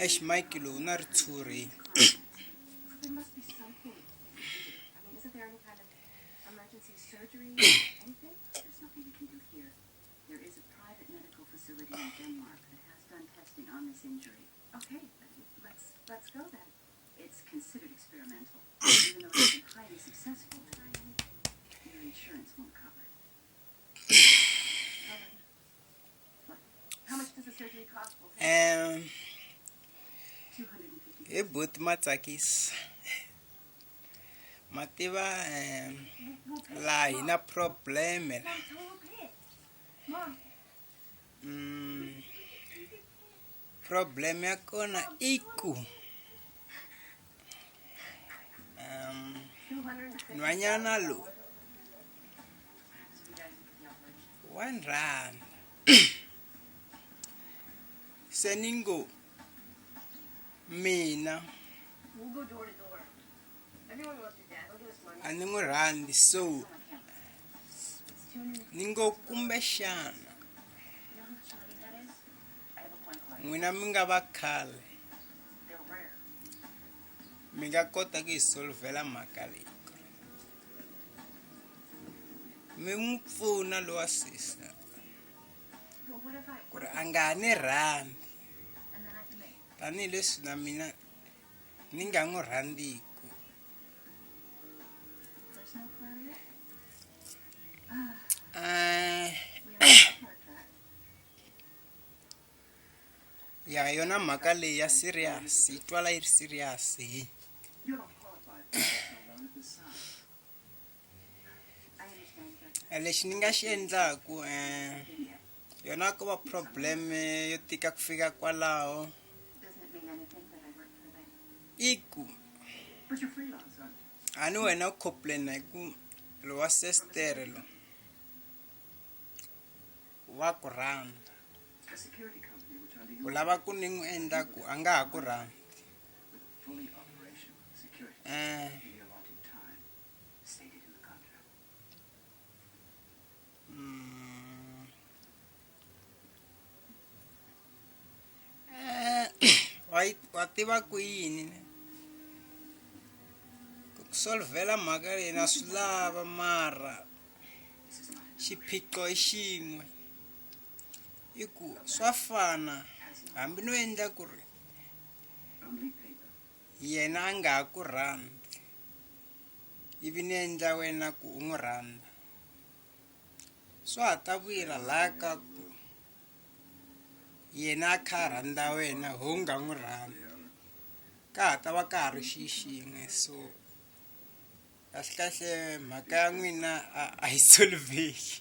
Eish mike lowu na ritshuri. He buti Matsakisa ma tiva laha hi na problem la problem ya kona i ku nhwanyana loyi wa ni rhandza se ni ngo mina a ni n'wi rhandzi so ni ngo kumbexana n'wina mi nga va khale mi nga kota ku yi solvhela mhaka leyi mi n'wi pfuna lowa sesi ku ri a nga ha ni rhandzi tanihileswi na mina ni nga n'wi rhandziku. Ya yona mhaka leyi ya serious yi twala yi ri serious hi. Lexi ni nga xi endlaku yona ko va problem yo tika ku fika kwalaho i ku a ni wena u complain-a hi ku lowa sestere lo wa ku rhandza u lava ku ni n'wi endla ku a nga ha ku rhandzi. Wa yi wa tiva ku yini ne ku ku solvhela mhaka leyi na swi lava mara xiphiqo i xin'we i ku swa fana hambi no endla ku ri yena a nga ha ku rhandzi ivi ni endla wena ku u n'wi rhandza swa ha ta vuyela laya ka ku yena a kha a rhandza wena ho nga n'wi rhandzi ka ha ta va ka ha ri xi xin'we so kahlekahle mhaka ya n'wina a yi solveki.